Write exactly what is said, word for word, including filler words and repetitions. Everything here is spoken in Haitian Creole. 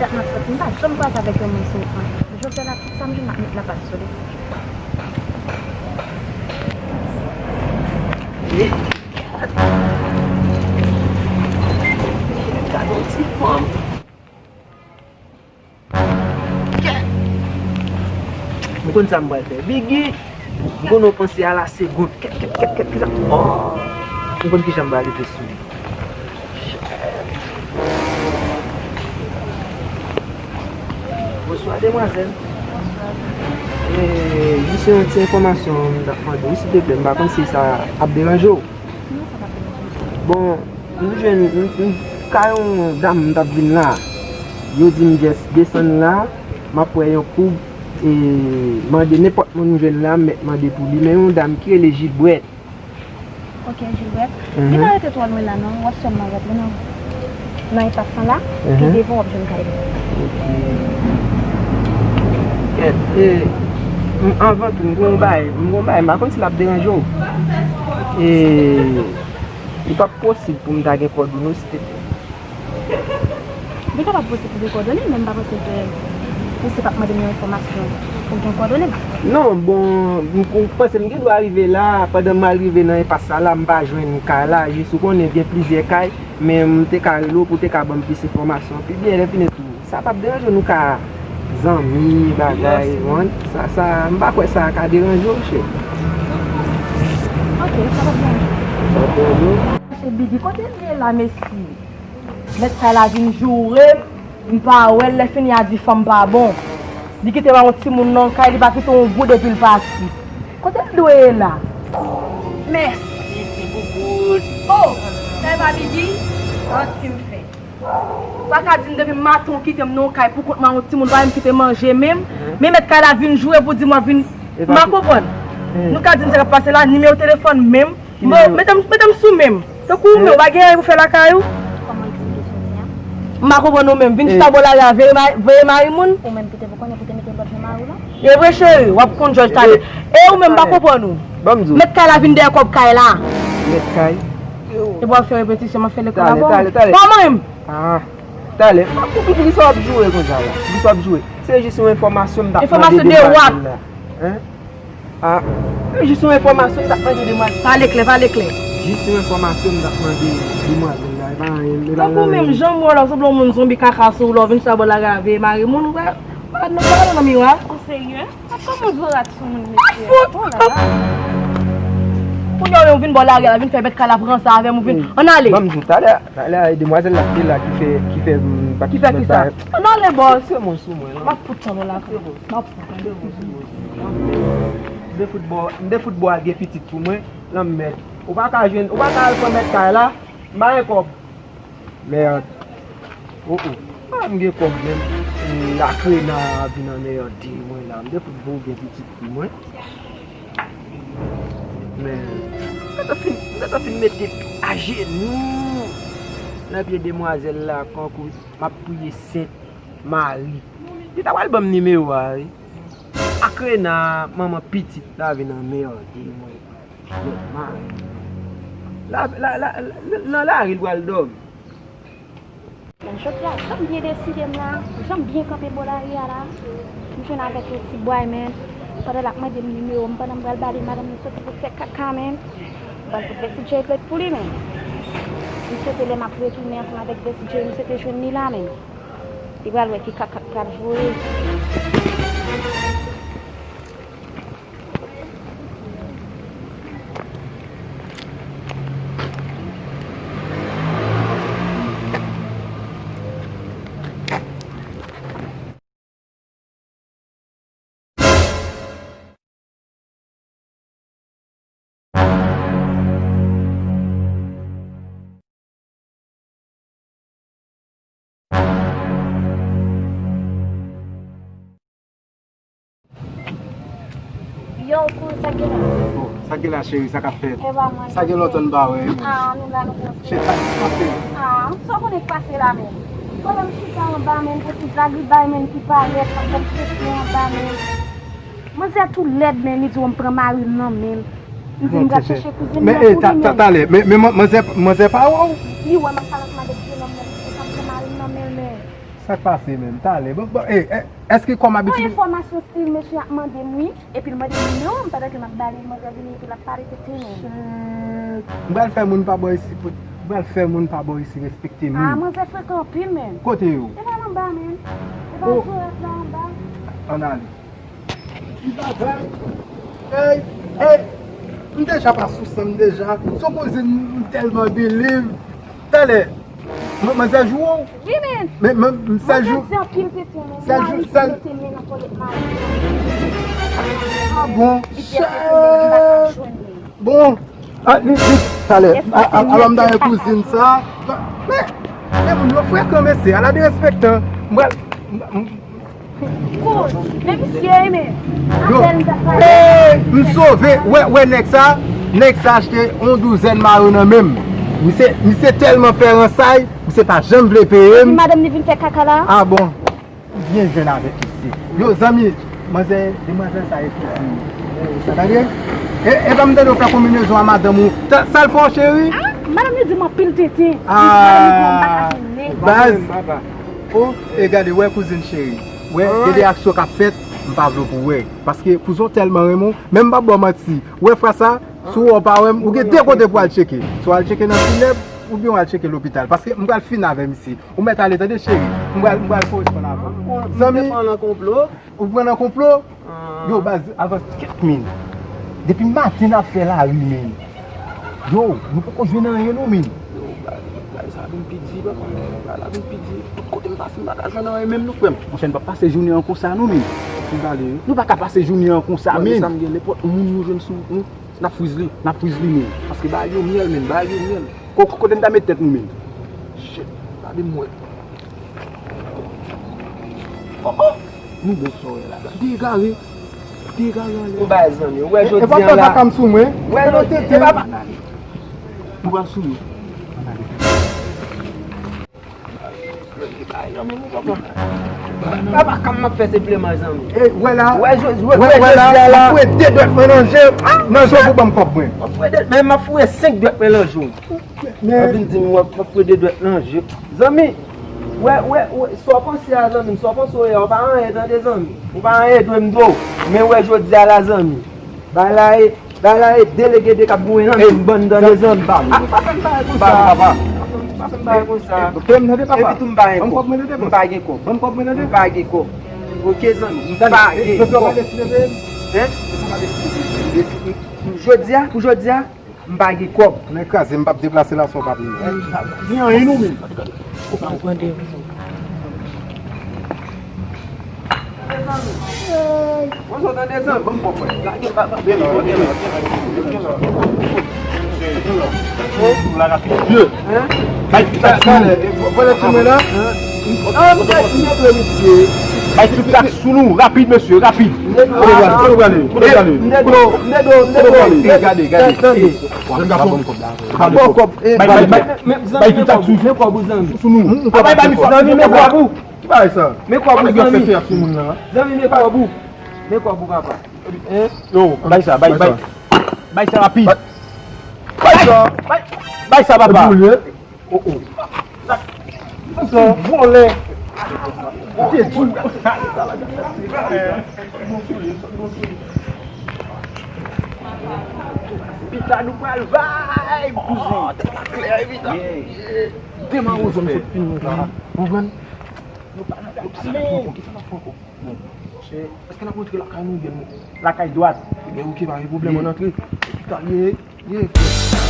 M ap sòti, m pa janm kwaze avèk yon moun sou wout mwen. Jodi a la, tout sa m jwenn, m ap met lapat sou li. Gade yon ti fanm. Kèt! M konn sa m pral fè. Biggy, m konn w panse a la segond. Kèt, kèt, kèt, kèt, kisa? Oh! M konn kijan m pral rive sou li. Bonswa, demwazèl. E, jis yon ti enfòmasyon m t ap mande w, silteplè. M pa konn si sa ap deranje w. Bon, m jwenn, m, m, kay yon dam m t ap vin la. Yo di m just desann la, m ap wè yon koub, e, mande nenpòt moun m jwenn la, m mèt mande pou li. Men yon dam ki rele Jilbwèt. Ok, Jilbwèt. Mhm. Li pa rete twò lwen la, non. W ap sèlman rete nan, nan enpas lan la, pi devan w ap jwenn kay li. Ok. Kèt, e, m, anvan tou, m gen yon bagay, m gen yon bagay, m pa konn si l ap deranje w. E, li p ap posib pou m ta gen kòdone w, silteplè. Li kapab posib pou gen kòdone, men m pa panse ke misye p ap mande m yon enfòmasyon pou gen kòdone m. Non, bon, m, m panse m gen dwa rive la, pandan m al rive nan enpas sa la, m pa jwenn kay la, jis ou konnen gen plizyè kay, men m te ka rele w pou w te ka ban m plis enfòmasyon. Pi byen, lè fini tou, sa p ap deranje w, nou ka zanmi, bagay, ou konprann? Sa, sa, m pa kwè sa ka deranje w, chè. Ok, sa p ap deranje. Sa p ap deranje w? Se Biggy, kote l ye la, mesye? Mèt kay la vin joure m, m pa wè l, lè fini a di fanm pa bon. Li kite m ak yon timoun nan kay, li pa kite yon goud epi l pati. Kote l dwe ye la? Mèsi, ti boubout. Oh, sa e pa Biggy? Manti m fè. Ou pa ka di m depi maten w kite m nan yon kay pou kont mwen ak yon timoun, ou pa menm kite manje menm. Men mèt kay la vin joure pou di m w ap vin. M pa konprann. Nou ka di m sa k ap pase la, nimewo telefòn menm. Bon, mete m, mete m sou men m. Tankou ou menm, ou pa gen anyen pou fè lakay ou? Kòman eksplike soti a? M pa konprann ou menm. Vin chita bò lari a, veye ma-, veye mari moun. Ou menm ki te pou konnen pou te mete lòd nan mari w la? E vre, cheri, w ap konn jòj talè. E ou menm, m pa konprann ou. Ban m di w. Mèt kay la vin dèyè kòb kay la. Mèt kay. Epi w ap fè repetisyon, m ap fè lekòl la ba w. Talè, talè, talè. Kòman menm? Ah, talè. M ap konprann poukisa w ap joure konsa la. Poukisa w ap joure. Se jis yon enfòmasyon m t ap mande demwazèl la. Enfòmasyon de what? Hein? Ah, se jis yon enfòmasyon m t ap mande demwazèl. Pale klè, pale klè. Jis yon enfòmasyon m t ap mande demwazèl la. E pa anyen, e pa anyen. Tankou menm jan m wè w la, w sanble yon moun zonbi kaka sou ou la, w vin chita bò lari a veye mari moun, ou pa, pa, pa nan miwa. Ou serye? A kòman w zo rat sou moun, mesye? Kounye a w vin bò lari a, vin fè mèt kay la pran sa avè m, ou vin. Ann ale. Ban m di w, talè, talè, demwazèl la ki te la ki fè, ki fè, m pa ki fè ki sa? Ann ale, bòs. Se moun sou mwen, non. M ap fout tan w la. M ap fout tan w. M te fout bò, m te fout bò al gen pitit pou mwen, lanmèd. Ou pa ka jwenn, ou pa ka al pran mèt kay la, m pa gen kòb. Mèd. Oh, oh. Ah, m gen kòb menm. E, lakrena vin anmède mwen la. M te fout bò al gen pitit pou mwen. Men, m gentan fin, m gentan fin mete ajenou nan pye demwazèl la, kankou m ap priye Sent Mari. Li ta pral ban m nimewo a, wi. Lakrena, manman pitit la vin anmède mwen. Mari. La, la, la, la, nan lari l pral dòmi. Men jodi a, jan m byen deside m la, jan m byen kanpe bò lari a la, m jwenn avèk yon ti bway, men, pandan l ap mande m nimewo m, pandan m pral ba li, madanm li soti pou fè kaka, men, m pral fout Bessie J plent pou li, men. M swete lè m ap retounen ansanm avèk Bessie J, m swete jwenn li la, men. Li pral wè ki kaka k pral voye. Yo, kou, sa k gen la? Oh, sa k gen la, cheri, sa k ap fèt? Sa gen lontan n pa wè. Ah, nou la, nou konsa. Cheri, sa k pase? Ah, sa w konnen k pase la, menm? Pandan m chita anba, menm, pou ti zagri bay, menm, ki parèt, ap ban m presyon anba, menm. Manzè tou lèd, men li di w m pran mari m nan men l. M di m pral chèche kouzin mwen pou li menm. Men, e, ta, ta, talè, men, men man-, manzè, manzè pa wè w? Li wè m ap pale ansanm avèk jenòm nan, li di m pran mari m nan men l, men. Sa k pase menm? Talè. Bon, bon, eh, eh, èske kòm abitid? Yon enfòmasyon stil mesye ap mande m, wi. Epi l mande m nimewo m, pandan ke m ap ba li, manzè vini epi l ap pale tenten menm. Shit. M pral fè moun pa bò isi, m pral fè moun pa bò isi respekte m. Ah, manzè frekan anpil menm. Kote yo? E pa anba menm. E pa Oh. Zorèt la anba. Ann ale. Ti bagay. Ey, ey. M deja pa sou san m deja. Se yon koze m tèlman believe. Talè. Mwen, manzè jwe w? Wi, men. Men, men, m sèl jou. Manzè di anpil tenten, men. Sèl jou, sèl. Mete men nan kolèt mari. Ah bon? Li di, "Èske se mwen ki pa ka jwenn li?" Bon. Ah, li, li, talè. Alò m ta gen kouzin sa. Men, men moun yo frekan, mesye. Ala derespektan. M pral, m, m, Kouz, men misye, men. Yo. Apèl m t ap pale. Hey, m sove. Wè, wè nèg sa. Nèg sa achte yon douzèn mayo nan men m. Misye, misye tèlman fè ransay, misye pa janm vle peye m. Epi madanm li vin fè kaka la. Ah bon. Byen jwenn avèk misye. Yo, zanmi, manzè, demwazèl sa e kouzin. Sa tande? E, e pa m tande w fè konbinezon a madanm ou. Ta, sa l fè w, cheri? Ah, madanm li di m anpil tenten. Ah, madanm li di m pa ka jwenn nèg. Baz. Oh, e gade, wè kouzin cheri. Wè, gen de aksyon k ap fèt, m pa vle w pou wè. Paske kouzin w tèlman renmen w, men m p ap ba w manti. Wè fwa sa, si w wè w pa wè m, ou gen de kote pou w al tcheke. Si w al tcheke nan Finèb, oubyen w al tcheke lopital. Paske m pral fin avè misye. Ou mèt ale tande cheri. M pral, m pral koresponn avè w. Zanmi, ou pran nan konplo? Ou pran nan konplo? Yo, baz, avanse kèk min. Depi maten n ap fè lari, men. Yo, nou poko jwenn anyen, non, men. Yo, bagay, bagay sa vin pi di, papa. Bagay la vin pi di. Tout kote m pase, m pa ka jwenn anyen, menm non, frè m. Monchè, n p ap pase jounen an konsa, non, men. Fougaye. Nou pa ka pase jounen an konsa, men. Sa m gen, nenpòt moun nou jwenn sou wout nou, n ap friz li. N ap friz li, men. Paske bagay yo myèl, men. Bagay yo myèl. Ko-, ko-, kote n ta met tèt nou, men? Shit, gade m wè. Oh, oh! Nou bon sa w wè la. Degare. Degare anlè. Ou bay zanmi. Ou wè jodi a la. E pa fè vakam sou mwen. Wè jodi a la. Nou pral sou yo. Papa, kòman m ap fè sepleman, zanmi? E, wè la. Wè jodi a la, m ap fouye de dwèt mwen nan je w. Nan je w pou ban m kòb mwen. M ap fouye de, men m ap fouye senk dwèt mwen nan je w. Men. W ap vin di m w ap fouye de dwèt nan je w. Zanmi, wè, wè, wè, sa w panse a, zanmi m, sa w panse w ye a, w pa anyen, tande, zanmi. Ou pa anyen, dwe m dwe w. Men wè jodi a la, zanmi. Bay la e, bay la e delegede k ap goumen nan men m, bann tande, zanmi. Pa fè m bagay konsa. Pa fè m bagay konsa. Epi tou m pa gen kòb. M pa gen kòb. M pa gen kòb. Oke, zanmi, m pa gen. Jodi a, pou jodi a, m pa gen kòb. Nèg kraze, m p ap deplase la san w pa peye. Gen anyen nou menm. Ou pa pran de. Mwen sot an desann, ban m kòb mwen. Lage m pa, pa. Ou la rapid. Bay tout tax sou nou. Vòlè ti mwen la. Bay tout tax sou nou. Rapid, mesye, rapid. Kote w prale? Kote w prale? Kote w prale? Kote w prale? Gade, gade. Jèn gason. Bay, bay, bay, bay tout tax sou, sou nou. Bay, bay, bay, zanmi, men kòb ou. Ki bagay sa? Men kòb ou, zanmi. Zanmi, men kòb ou. Men kòb ou, papa. Yo, bay sa, bay, bay. Bay sa rapid. Bay sa. Bay, bay sa, papa. Oh, oh. Sa vòlè. Te di. Pita nou pral vibe, kouzin. Tèt la klè, pita. Yeah. Demen ou jwenn sot fini la. Konprann? Nou pa nan pwoblèm. Kisa n ap fè ankò? Bon, se, èske n ap rantre lakay nou oubyen nou? Lakay dwat. Ebyen, oke, pa gen pwoblèm, ann antre. Epi ta, ye, ye, frè.